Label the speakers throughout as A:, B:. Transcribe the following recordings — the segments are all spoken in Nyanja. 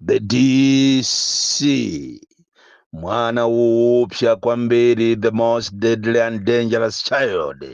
A: The DC, mwana woopsa kwambiri, the most deadly and dangerous child,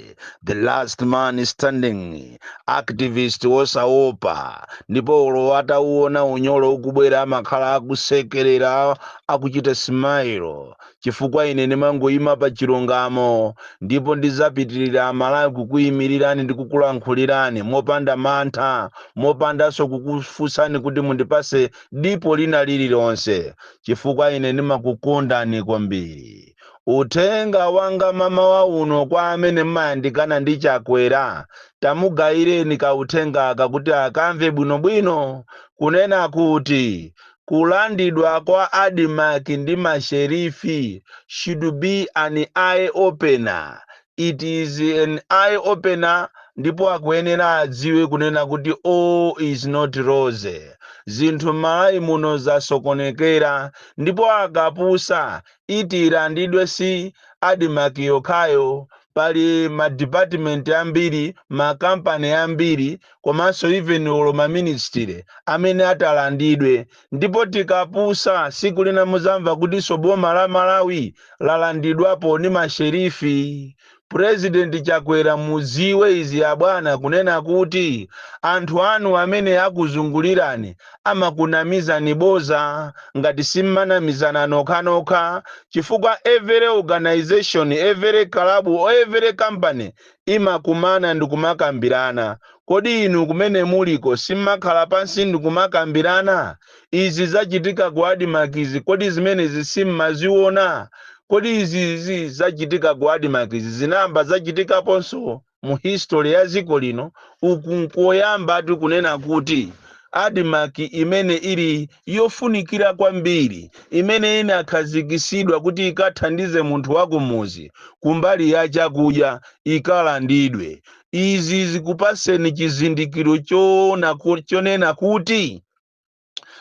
A: the last man standing, activist wosaopa, ndipo ulo atauona unyolo ukubwera amakhala akusekerera, akuchita smile, chifukwa ine ndimangoyima pa chilungamo, ndipo ndizapitirira, Amalawi, kukuyimirirani ndi kukulankhulirani mopanda mantha, mopandanso kukufunsani kuti mundipase dipo lina lililonse, chifukwa ine ndimakukondani kwambiri. Uthenga wanga mamawa uno kwa amene mmayandikana ndi Chakwera, tamugayireni kauthengaka kuti akamve bwinobwino, kunena kuti kulandidwa kwa ADMARC ndi masherifi should be an eye opener. It is an eye opener, ndipo akuyenera adziwe kunena kuti all is not rosy. Zinthu m'Malawi muno zasokonekera, ndipo akapusa iti ilandidwe si ADMARC yokhayo. Pali madipatimenti ambiri, makampani ambiri, komanso even olo maministry amene atalandidwe. Ndipo tikapusa, siku lina muzamva kutinso boma la Malawi lalandidwapo ndi masherifi. President Chakwera, mudziwe izi abwana, kunena kuti anthu anu amene akuzungulirani amakunamizani boza, ngati simmanamizana nokhanokha, chifukwa every organization, every club, every company imakumana ndikumakambirana. Kodi inu kumene muliko simmakhala pansi ndikumakambirana? Izi zachitika ku ADMARC izi, kodi zimenezi simmaziona? Kodi izizi zachitika ku ADMARC izi zinamba zachitikaponso mu history ya dziko lino? Uku nkoyamba ati kunena kuti ADMARC imene ili yofunikira kwambiri, imene inakhazikisidwa kuti ikathandize munthu wakumuzi kumbali ya chakudya, ikalandidwe. Izi zikupaseni chizindikiro choona chonena kuti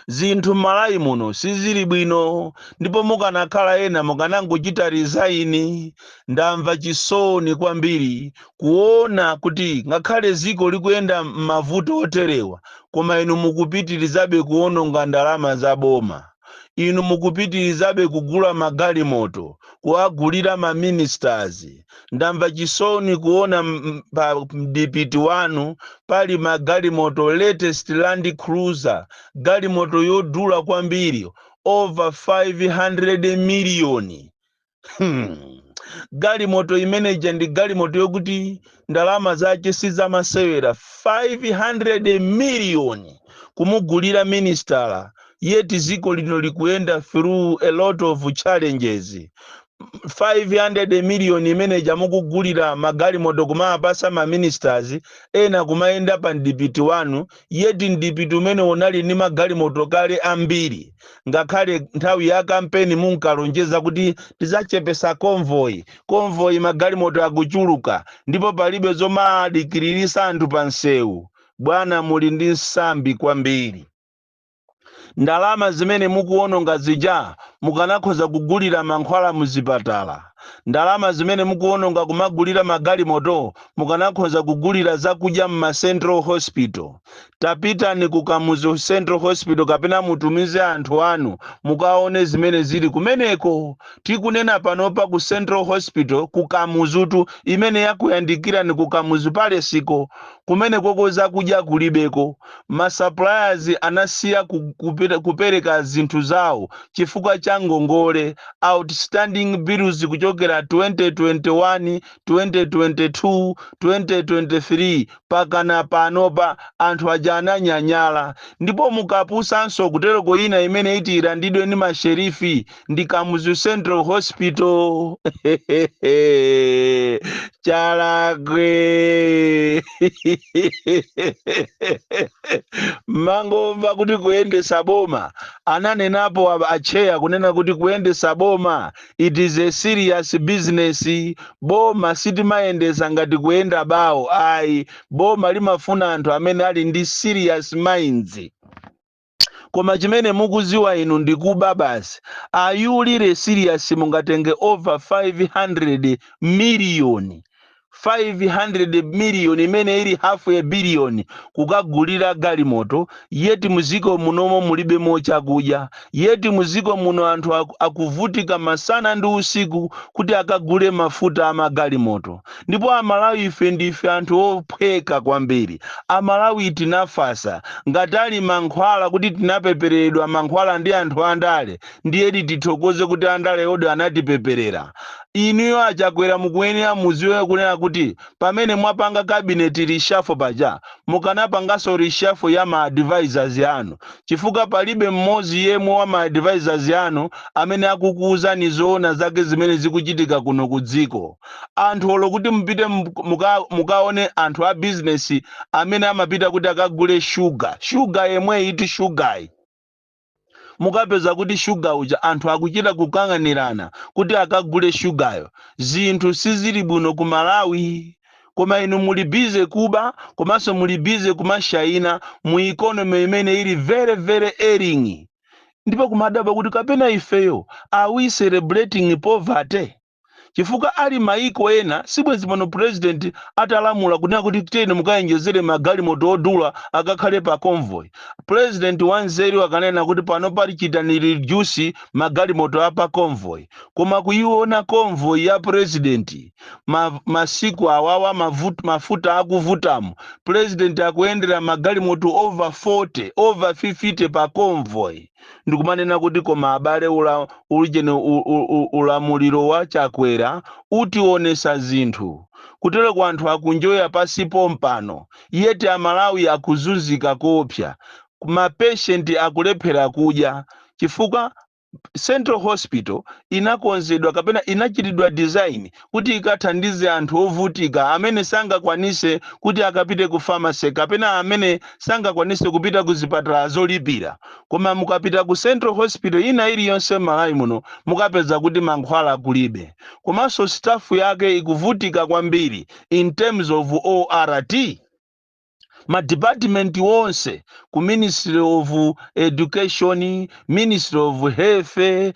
A: zinthu m'Malawi muno sizili bwino, ndipo mukanakhala ena mukanangochita resign. Ndamva chisoni kwambiri kuona kuti ngakhale ziko likuyenda m'mavuto oterewa, koma inu mukupitirizabe kuwononga ndalama za boma. Inu mukupitirizabe kugula magalimoto, kuwagulira maministers. Ndamva chisoni kuona pa mdipiti wanu pali magalimoto, latest Land Cruiser, galimoto yodula kwambiri, over 500 miliyoni. Galimoto imeneja ndi galimoto yokuti ndalama zake sizamasewera, 500 miliyoni kumugulira ministala, yet ziko lino likuyenda through a lot of challenges. 500 miliyoni imeneja mukugulira magalimoto, kumapasa ma ministers ena kumayenda pa mdipiti wanu, yet mdipiti umene unali ndi magalimoto kale ambiri. Ngakhale nthawi ya kampeni munkalonjeza kuti tidzachepesa convoy, convoy, magalimoto akuchuluka, ndipo palibe zomadikirisa anthu pa msewu. Bwana, muli ndi nsambi kwambiri. Ndalama zimene mukuwononga zija mukanakhoza kugulira mankhwala muzipatala. Ndalama zimene mukuwononga kumagulira magalimoto mukanakhoza kugulira zakudya mma central hospital. Tapitani ku Kamuzu Central Hospital, kapena mutumize anthu anu mukaone zimene zili kumeneko. Tikunena panopa, ku Central Hospital ku Kamuzutu, imene yakuyandikirani ku Kamuzu Palesiko, kumene koko zakudya kulibeko. Masuppliers anasiya kupereka zinthu zawo chifukwa cha ngongole, outstanding bills kuchokera 2021, 2022, 2023 pakana panopa. Anthu aja ananyanyala. Ndipo mukapusanso kutereko, ina imene iti ilandidwe ndi masherifi ndi Kamuzu Central Hospital. Chalakwe, mangomva kuti kuyendesa boma, ananenapo acheya kunena kuti kuyendesa boma, it is a serious business. Boma sitimayendesa ngati kuyenda bawo, ayi. Boma limafuna anthu amene ali ndi serious minds, koma chimene mukuziwa inu ndikuba basi. Are you really serious? Mungatenge over 500 million 500 million imene ili half a billion kukagulira galimoto, yet muziko munomo mulibemo chakudya, yet muziko muno anthu akuvutika masana ndi usiku kuti akagule mafuta amagalimoto? Ndipo Amalawi ife ndife anthu ophweka kwambiri. Amalawi tinafasa. Ngati ali mankhwala, kuti tinapepereredwa mankhwala ndi anthu andale, ndiyedi tithokoze kuti andale odi anatipeperera. Inuyo Achakwera, mukuyenera muziwe kunena kuti pamene mwapanga cabinet reshuffle paja, mukanapanganso reshuffle ya ma advisors anu, chifukwa palibe mmodzi yemwe wa ma advisors anu amene akukuwuzani zoona zake zimene zikuchitika kuno ku dziko. Anthu olo kuti mupite mukaone anthu a business amene amapita kuti akagule shuga, shuga yemwe iti shugayi, mukapeza kuti shuga uja anthu akuchita kukang'anirana kuti akagule shugayo. Zinthu sizili bwino ku Malawi, koma inu muli busy kuba, komanso muli busy kumashayina mu economy imene ili very very ailing. Ndipo kumadabwa kuti kapena ifeyo, are we celebrating poverty? Chifukwa ali maiko ena, sibwezi pano president atalamula kunena kuti tiyeni mukayenjezere magalimoto odula akakhale pa convoy. President wanzeru akanena kuti pano pali chitani reduce magalimoto apa convoy. Koma kuiona convoy ya president masiku awawa mafuta akuvutamo, president akuyendera magalimoto over 40, over 50 pa convoy, ndikumanena kuti koma abale, ula ulijene ulamuliro wa Chakwera utionesa zinthu. Kutero ku anthu akunjoya pasipo mpano, yet Amalawi akuzunzika kopsa. Ma patient akulephera kudya chifukwa Central Hospital inakonzedwa kapena inachitidwa design kuti ikathandize anthu ovutika amene sangakwanise kuti akapite ku pharmacy kapena amene sangakwanise kupita ku zipatala zolipira. Koma mukapita ku Central Hospital ina iliyonse m'Malawi muno, mukapeza kuti mankhwala kulibe, komanso staff yake ikuvutika kwambiri in terms of ORT. Ma department wonse, ku Ministry of Education, Ministry of Health,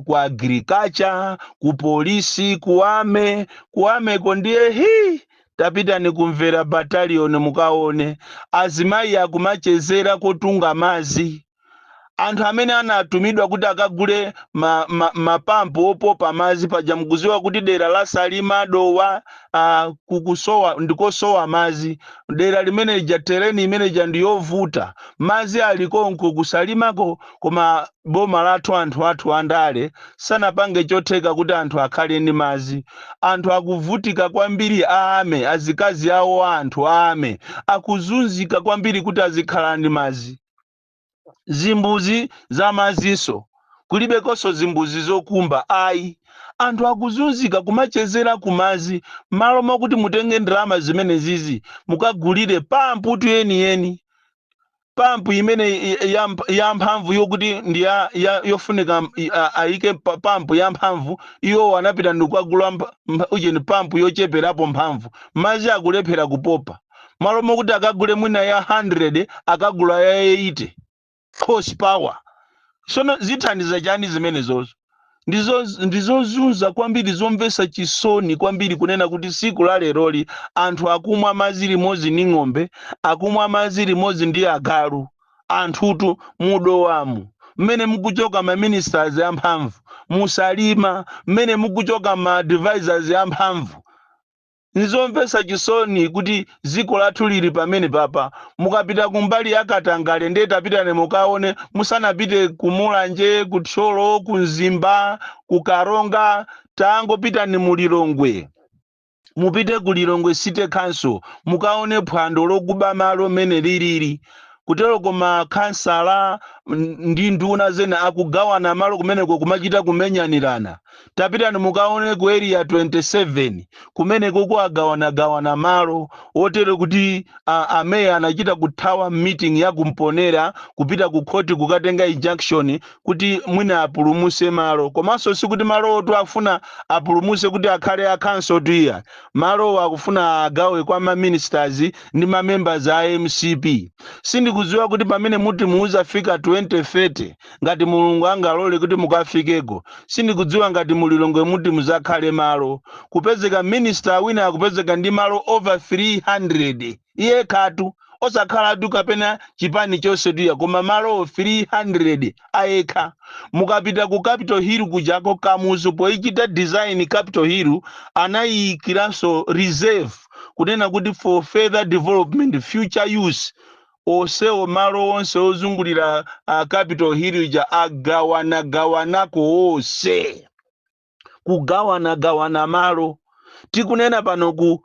A: ku agriculture, ku polisi, ku army. Ku army ko ndiye hi, tapitani kumvera battalion mukaone azimayi akumachezera kotunga mazi. Anthu amene anatumidwa kuti akagule mapampu opopa madzi paja, mukuziwa kuti dera la Salima, Dowa, kukusowa, ndikosowa madzi dera limeneja. Terrain imeneja ndiyovuta, madzi alikonko kusalimako, koma boma lathu, anthu athu andale sanapange chotheka kuti anthu akhale ndi madzi. Anthu akuvutika kwambiri. Ame azikazi awo, anthu ame akuzunzika kwambiri kuti azikhala ndi madzi. Zimbuzi za maziso kulibekonso, zimbuzi zokumba ayi. Anthu akuzunzika kumachezera kumazi, malo mokuti mutenge ndalama zimene zizi mukagulire pampu tu yeniyeni, pampu imene ya mphamvu yokuti ndi yofunika ayike pampu ya mphamvu. Iwo anapita ndikukagula ujeni pampu yocheperapo mphamvu, madzi akulephera kupopa. Malo mokuti akagule mwina ya 100, akagula ya 80 horsepower. Sono zithandiza chani zimenezozo? Ndizozunza kwambiri, zomvetsa chisoni kwambiri kunena kuti siku la leroli anthu akumwa madzi limodzi ndi ng'ombe, akumwa madzi limodzi ndi agalu. Anthutu mudowamu mmene mukuchoka ma ministers amphamvu, musalima mmene mukuchoka ma advisors amphamvu. Nizomvetsa chisoni kuti dziko lathu lili pamene papa. Mukapita kumbali ya katangale, ndiye tapitani mukaone. Musanapite kumulanje, kuthyolo, kumzimba, kukaronga, tangopitani mulilongwe, mupite ku Lilongwe City Council mukaone phwando lokuba malo mene lilili. Kutero koma kansala ndi nduna zena akugawana malo kumeneko, kumachita kumenyanirana. Tapitani mukaone ku Area 27 kumeneko, kuagawanagawana malo otero kuti ameya anachita kuthawa meeting ya kumponera kupita ku khoti kukatenga injunction kuti mwina apulumuse malo. Komanso sikuti malo otu afuna apulumuse kuti akhale a council tuiya, malowo akufuna agawe kwa ma ministers ndi ma members a MCP. Sindikuziwa kuti ma ministers amenewa Sindikudziwa kuti pamene muti muuzafika 2030, ngati Mulungu angalole kuti mukafikeko, sindikudziwa ngati mulilongwe muti muzakhale malo. Kupezeka minister wina akupezeka ndi malo over 300 iye khatu, osakhalatu kapena chipani chonse tuya, koma malo 300 ayekha. Mukapita ku Capitol Hill kujako, Kamuzu poichita design Capitol Hill anayikiranso reserve kunena kuti for further development, future use. Onsewo malo onse ozungulira Capitol Hill ija agawanagawanako onse, kugawanagawana malo. Tikunena pano ku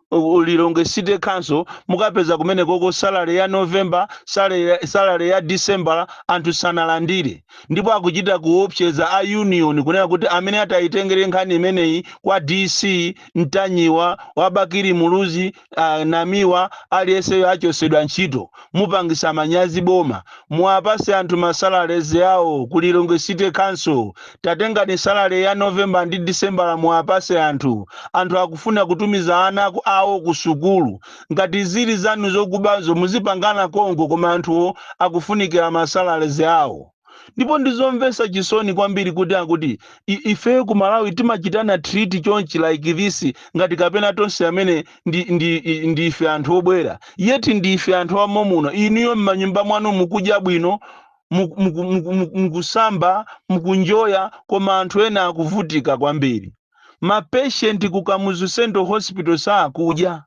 A: Lilongwe City Council mukapeza kumene koko salary ya November, salary ya December anthu sanalandire, ndipo akuchita kuopseza a union kunena kuti amene atayitengere nkhani imeneyi kwa DC, Mtanyiwa wabakiri Muluzi, Namiwa, aliyenseyo achosedwa ntchito. Mupangisa manyazi boma. Muwapase anthu ma salaries yawo ku Lilongwe City Council. Tatengani salary ya November ndi December, muwapase anthu. Anthu akufuna kutumiza ana awo ku sukulu. Ngati zili zanu zokubazo, muzipangana konko, koma anthuwo akufunikira ma salaries awo. Ndipo ndizomvetsa chisoni kwambiri kuti akuti ifeyo ku Malawi timachitana treat chonchi, like this, ngati kapena tonse amene ndife anthu obwera, yet ndife anthu amomuno. Inuyo m'manyumba mwanu mukudya bwino, mukusamba, mukunjoya, koma anthu ena akuvutika kwambiri. Ma patient ku Kamuzu Central Hospital sakudya.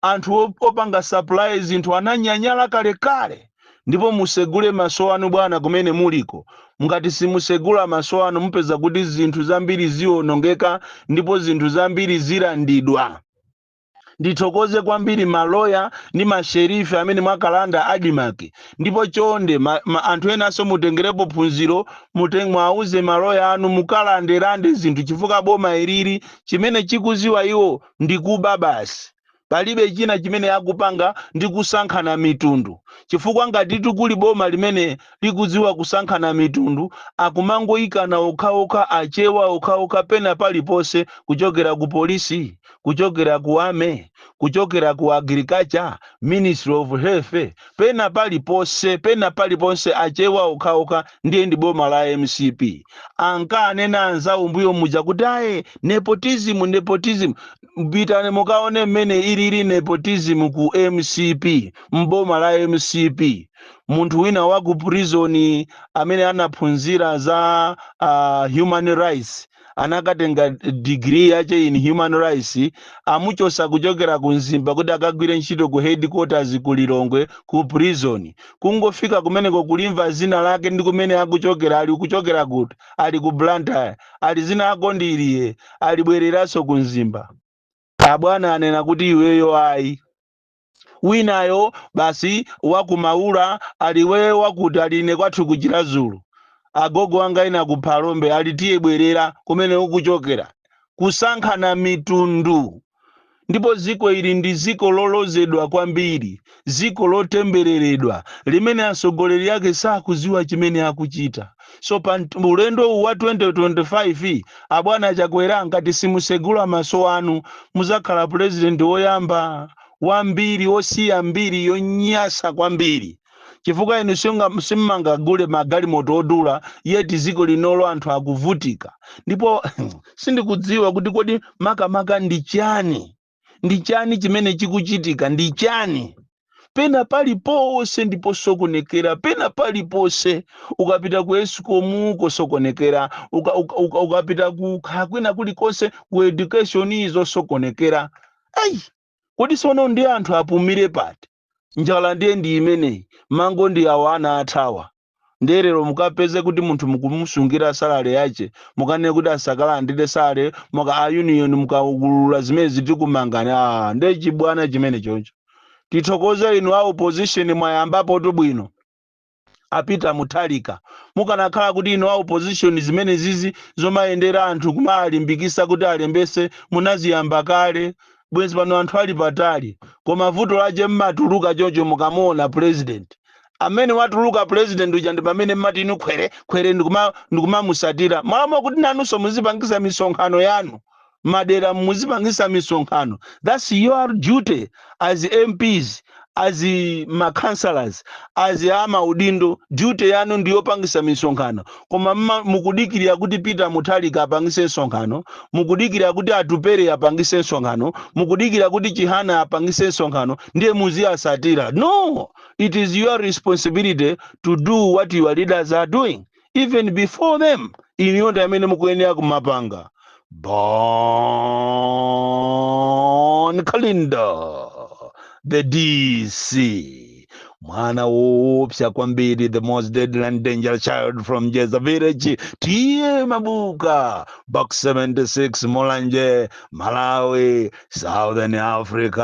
A: Anthu opanga supply zinthu ananyanyala kalekale. Ndipo musegule maso anu, bwana, kumene muliko. Ngati simusegula maso anu, mupeza kuti zinthu zambiri ziwonongeka ndipo zinthu zambiri zilandidwa. Ndithokoze kwambiri maloya ndi ma sheriff amene mwakalanda ADMARC. Ndipo chonde anthu enanso mutengerepo phunziro, mwauze maloya anu mukalandelande zinthu, chifukwa boma ilili chimene chikuziwa iwo ndikuba basi. Palibe china chimene akupanga, ndi kusankhana mitundu, chifukwa ngati tikuli boma limene likudziwa kusankhana mitundu, akumangoyikana okhaokha, Achewa okhaokha pena paliponse, kuchokera ku polisi, kuchokera ku army, kuchokera ku agriculture, Ministry of Health, pena paliponse, pena paliponse Achewa okhaokha. Ndiye ndi boma la MCP. Ankanena anzawo mbuyo muja kuti aye, nepotism, nepotism. Pitani mukaone mmene ilili nepotism ku MCP, mboma la MCP. Munthu wina wa ku prison amene anaphunzira za human rights, anakatenga degree yache in human rights, amuchosa kuchokera ku Mzimba kuti akagwire ntchito ku headquarters ku Lilongwe ku prison. Kungofika kumeneko, kulimva zina lake ndi kumene akuchokera, ali kuchokera kuti? Ali ku Blantyre. Ali zina lako ndiliye, alibwereranso ku Mzimba. Abwana anena kuti iweyo ayi. Winayo basi wakumaula, aliwe wakuti aline kwathu kuChiradzulu, agogo anga ina ku Phalombe, ali tiye bwerera kumene ukuchokera. Kusankhana mitundu. Ndipo ziko ili ndi ziko lolozedwa kwambiri, ziko lotembereredwa limene atsogoleri ake sakuziwa chimene akuchita. So pa ulendo uwu wa 2025, abwana Chakwera, ngati simusegula maso anu, muzakhala president woyamba wambiri wosiya mbiri yonyasa kwambiri, chifukwa inu simmangagule magalimoto odula, yet ziko linolo anthu akuvutika. Ndipo sindikudziwa kuti kodi makamaka ndi chani, ndi chani chimene chikuchitika, ndi chani? Pena paliponse ndiposokonekera, pena paliponse. Ukapita ku ESCOM kosokonekera, ukapita ku kwina kulikonse, ku education izosokonekera. Ayi, kodi sono ndi anthu apumire pati? Njala ndiye ndi imeneyi, mango ndi awo ana athawa. Nderero mukapeze kuti munthu mukumusungira salary yache, mukanene kuti asakalandire salary, muka a union mukaulula zimene zitikumangani. Ah, ndiye chibwana chimene choncho. Tithokoze inu a opposition, mwayambapo tu bwino. Apita Muthalika, mukanakhala kuti inu a opposition zimene zizi zomayendera anthu kumalimbikisa kuti alembese munaziyamba kale, bwenzi pano anthu ali patali. Koma vuto lache mmatuluka choncho mukamuona president amene watuluka, president uja, ndi pamene mmati inu khwere khwere ndikumamusatira mwalamo kuti nanunso muzipangisa misonkhano yanu madera, muzipangisa misonkhano. That's your duty as MPs. As ma councillors, as ama udindo, duty yanu ndiyopangisa misonkhano, koma mukudikirira kuti Peter Mutharika apangise msonkhano, mukudikira kuti Atupere apangise msonkhano, mukudikira kuti Chihana apangise msonkhano, ndiye muziyasatira. No, it is your responsibility to do what your leaders are doing. Even before them, iniyo ndi amene mukuyenera kumapanga. Bon Kalindo, the DC, mwana woopsa kwambiri, the most deadly and dangerous child from Jeza village, T/A Mabuka, Box 76, Mulanje, Malawi, Southern Africa.